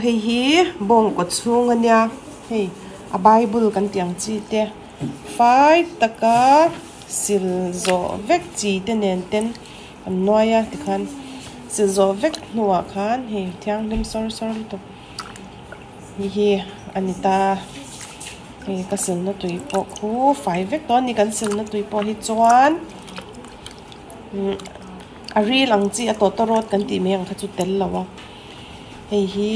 hei hi bawng kaw chhung a nia hei a bible kan tih ang chi te fai taka sil zawh vek chi te nen ten an nuai a tikhan sil zawh vek hnuah khan hei thianghlim sawr sawr lutuk hi hi a ni ta hei ka silna tui pawh khu fai vek tawh a ni kan silna tui pawh hi chuan umm a ril ang chi a tawtawrawt kan tih mai ang kha chu tel lo a hei hi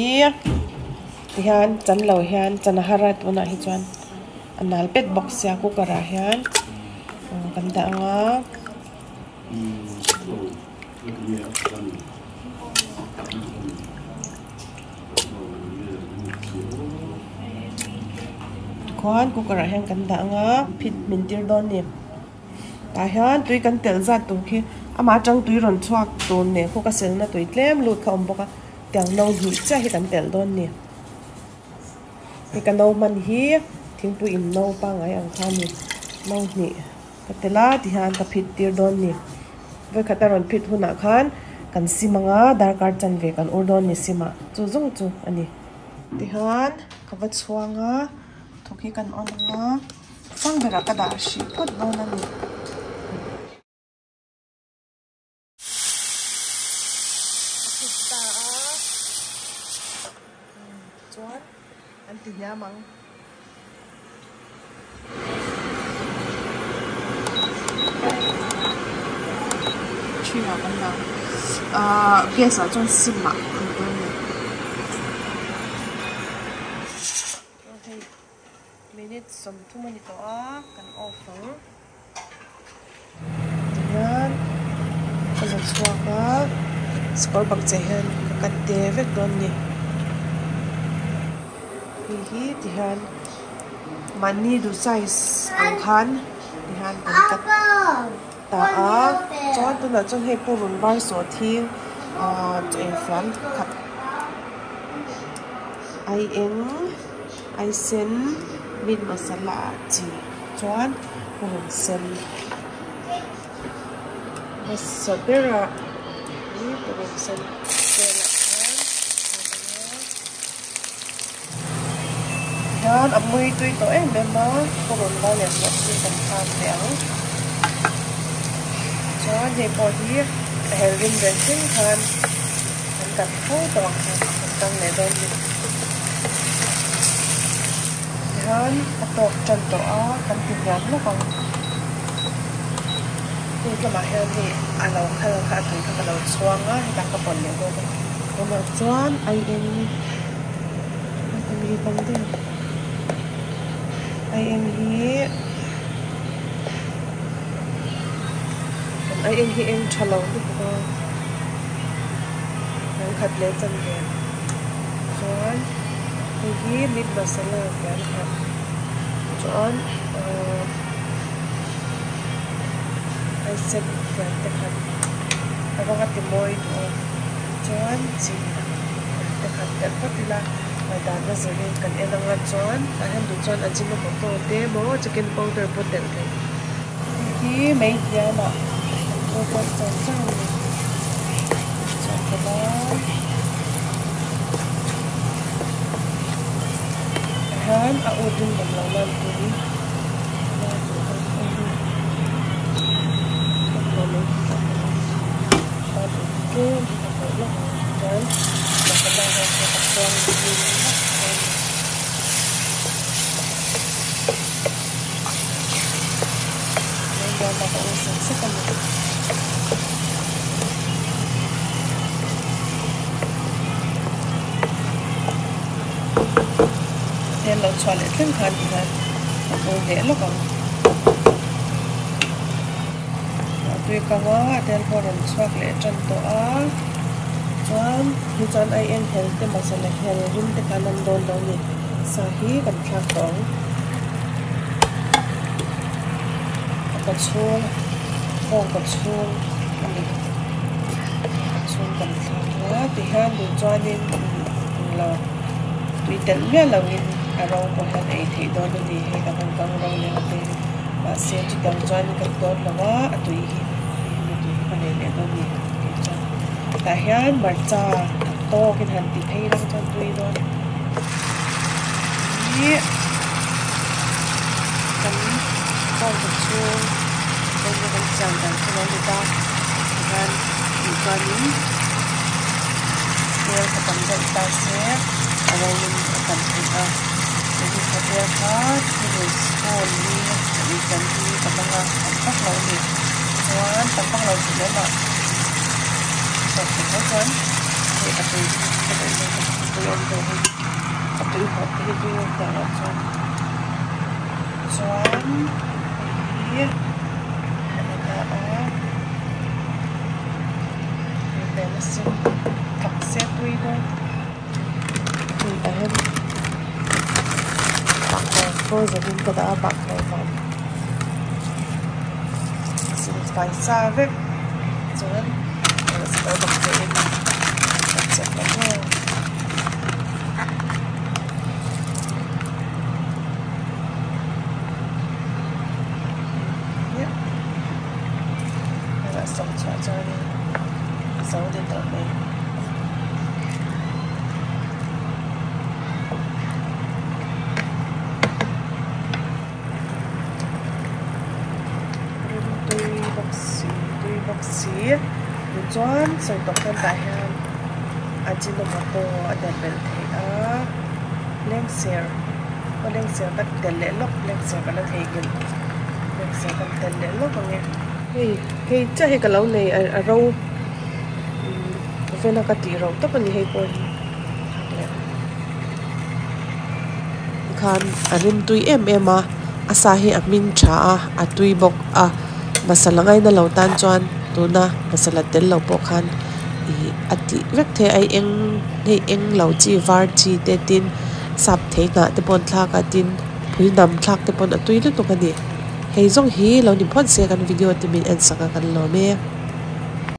tihian chan lo hian chan a har a tunah hi chuan a nal pet bawk sia cooker ah hian kan dah ang a. Tikhuan cooker ah hian kan dah ang a phit min tir dawn a ni. Tah hian tui kan telh zat tur khi amah atang tui rawn chhuak tur nen khaw ka selna tui tlem lut kha a awm bawk a tiang no hnih chiah hi kan telh dawn a ni. Hei ka no hman hi thingpui in no pangngai ang kha a ni no hnih ka telh a tihian ka phit tir dawn a ni. Vawikhat a rawn phit hunah khan kan sim ang a darkar chanve kan ur dawn a ni sim ah chu zawng chu a ni. Tihian ka va chhuang a thawk hi kan on ang a. Sang berah ka dah hrih phawt dawn a ni. A phit ta a, chuan an ti hniam ang. Ṭhinah kan dah ahh gas ah chuan sim ah an dawn a ni. Minute 30 a ni tawh a, kan off ang. Tihian ka la chhuak a, sikawr bakcheh hian ka cut te vek dawn a ni. Hei hi tihian mahni duh size ang khan tihian kan cut ta a, chuan tunah chuan hei purun var sawh thing ahh chaw ei fian khat aieng. Ai sen meat masala ah chi chuan purun sen hmasa berah hi purun sen velah khan hian a mui tui tawh em em a purun var leh sawh hi kan thlak leh ang chuan hei pawh hi a her rim reng thleng khan. An kat fo tawh ang kha an kang leh dawn ni. Tihian a tawk tan tawh a kan ti hniam lawk ang. Hei lamah hian hei a lo khal kha a tui kha ka lo chhuang a hetah ka pawlh leh dawn a. Tunah chuan aieng hi kawng daih a aieng hi kan aieng hi eng tha lo lutuk a. Kan khat leh chan ve chuan hei hi meat masala kan khat chuan ahh aisen fian te khat a rawng a ti mawi duh a chuan chi te khat telh phawt ila ngaihdan a zirin kan en anga chuan tah hian duh chuan ajinomoto te emaw chicken powder pawh telh theih hei hi mai hian ah. Hian a ut in awm lo nan tui Hel lo chhuah leh thleng khan ti hian a ur leh lawk ang. A tui kang a, a tel pawh a rawn chhuak leh tan tawh a. Chuan hi chuan ai eng hel te masala hel rim te khan an dawn lo a ni. Sa hi kan thlak tawh ang. A kaw chhung bawng kaw chhung a ni a chhung kan thlak a tihian duh chuanin englo tui telh miah loin a ro pawh hian ei theih dawn a ni hei kan han kang ro leh a te mahse chutiang chuan kan dawn lo a a tui hi hemi tui hi ka nei leh dawn a ni tih chuan tah hian hmarcha. tawkin han ti phei ila chuan tui dawn ih kan bawngkaw chhung bawngkaw kan siam dan chu lo ni ta tikhan tih chuanin tel kha tam deuh ta se a ro in a tam theih a tin kha tel kha tablespoon li leh kan hi ka hmang a tam vak lo a ni chuan tam vak lo tih lem ah sawm tho chuan hei a tui ka duh zawk a tui awm deuh hei a tui hawp te hi tui awm tawh loh chuan chuan hei hi a ni ta a tui hmel a sin thak se tui dawn hei tah hian bahkhawr frozen in ka dah a bahkhawr vang sil fai sa vek chuan Rimtui bawk si tui bawk si tichuan sawi tawh khan tah hian ajinomoto a tel belh theih a lengser aw lengser ka tel leh lawk lengser ka la theihnghilh lengser kan tel leh lawk ang e. Hei hei chiah hi ka lo nei a ro vena ka tih ro tawp a ni hei pawh hi thlak leh khan a rimtui em em a a sa hi a hming tha a a tui bawk a masala ngaina lo tan chuan tuna masala tel lo pawh khan ih a tih vek thei a eng hei eng lo chi var chi te tin sap thei hnah te pawh an thlak a tin phui nam thlak te pawn a tui lutuk a ni hei zawng hi lo ni phawt se kan video te min en sak a kan lawm e.